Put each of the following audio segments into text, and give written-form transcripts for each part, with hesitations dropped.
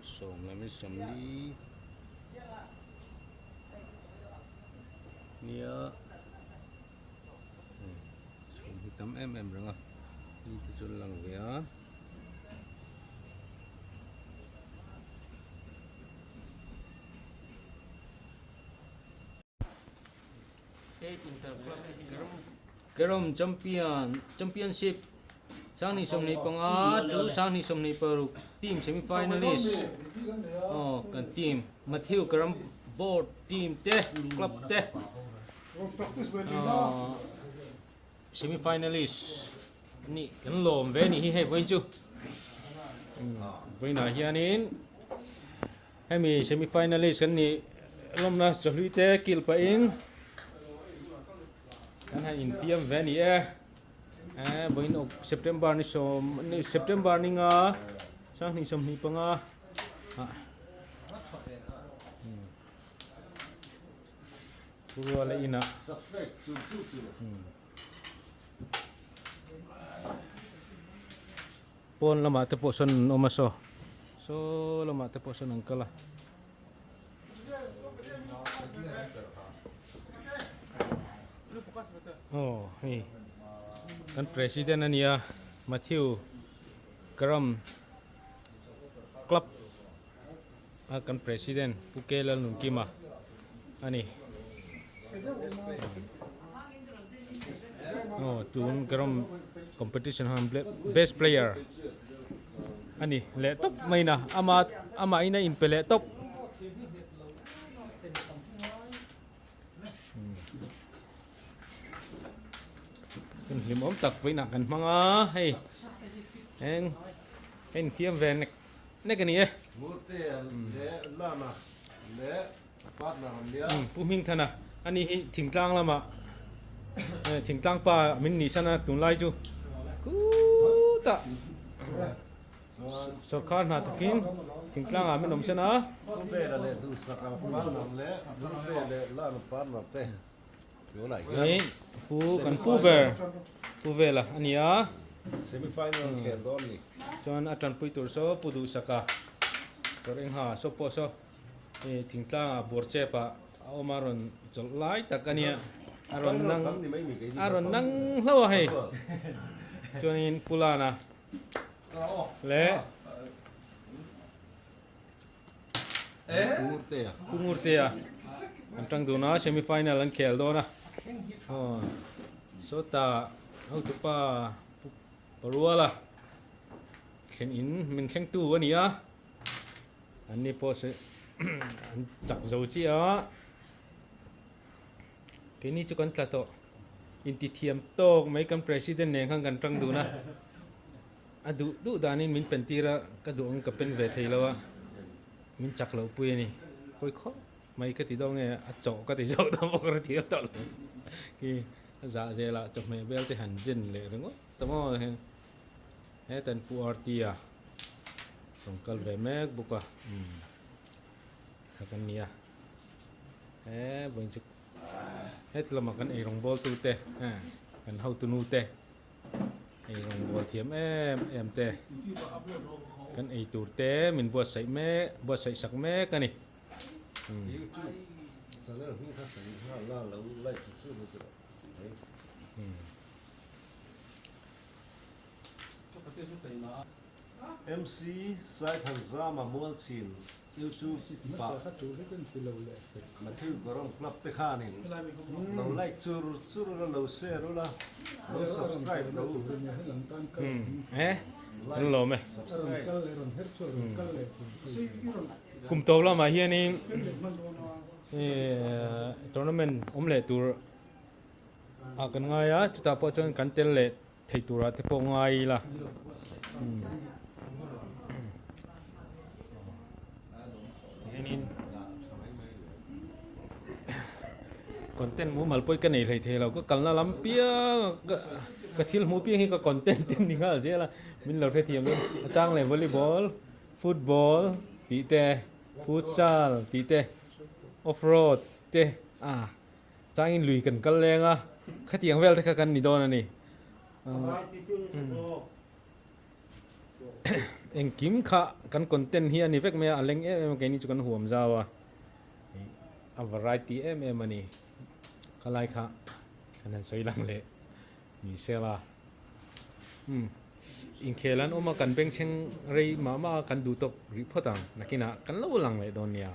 Sawm leh minute 40 nia chhum hi tam em em reng a ni te chu a lang ve a. Carrom champion championship 2025 to 2026 team semi finalist aw kan team Matthew Carrom board team te club te ahh semi finalist anih kan lawm ve anih hi hei vawiin chu vawiinah hianin. Hemi semi finalist kan nih lawmna chawhlui te kil pahin kan han infiam ve a ni e eh vawiin September ni sawm ni September ni nga 2025 ah ruala inah Pawn lamah te pawh sawn an awm a saw saw lamah te pawh sawn an kal a. Aw hei kan president a nia Matthew Karam club a kan president Pu K Lalnunkima a ni. Aw tun carrom competition han best player a ni leh tawp mai na ama amah in a inpe leh tawp. Kan hlimawm tak vawiinah kan hmang a hei eng a infiam ve nek nek a ni e. Pu Hmingthana ani hi thingtlang lamah thingtlang pa min nih san a tunlai chu khutah sawrkar hna takin thingtlang ah min awm san a. Hei pu kan pu ber pu vela a ni a. Chuan a tanpui tur saw pu Duhsaka kawr eng ha saw pawh saw. Hei thingtlangah Burchep ah a awm a rawn chawlh lai tak a nia a rawn nang a rawn nang hlauh a hei chuanin Pulana leh Pu Ngurtea an tang dun a semi final an khel dawn a aw sawtah hotupa Paruala thlen in min thlengtu a ni a. An ni pawh se an chak zo chiah a, keini chu kan tla tawh intithiam tawk mai kan president nen khan kan tang dun a, a duh duh danin min pen tir a, ka duh ang ka pen ve thei lo a, min chak loh pui a ni, pawi khawp mai ka ti dawn nge a chawh ka ti zawk dawn bawk a thiam tawh lo khi a zah zelah chawhmeh vel te han zen leh ringawt ta maw Heta an pu Arti-a rawn kal ve mek bawk a umm kha kan nia he vawiin chu heti lamah kan eirawng bawl tu te eh kan hotu nu te eirawng bawl thiam em em te kan ei tur te min buatsaih mek buatsaih sak mek a ni umm. MC Saithanzama Mualchin YouTube ah Matthew Gorong Club te khanin lo like chur chur ula lo share ula lo subscribe lo like subscribe. Kum tawp lamah hianin tournament awm leh tur ah kan ngai a chutah pawh chuan kan tel leh thei turah te pawh ngai ila hianin content mumal pawh hi ka nei hlei thei lo ka kalna lam piang a ka thil hmuh piang hi ka content te ni nghal zel a min lo hrethiam dawn a chang leh volleyball football tih te futsal tih te off road te a. Changin lui kan kal leng a, khatiang vel te kha kan ni dawn a ni. Engkim kha kan content hi a ni vek mai a, a leng em em a keini chu kan huam zau a, a variety em em a ni. Khalai kha kan han sawi lang leh ni sela. Umm inkhel an awm a kan bengchheng rei mah mah a kan duh tawk rih phawt ang nakinah kan lo lang leh dawn nia.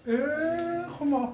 Ee, khawmaw.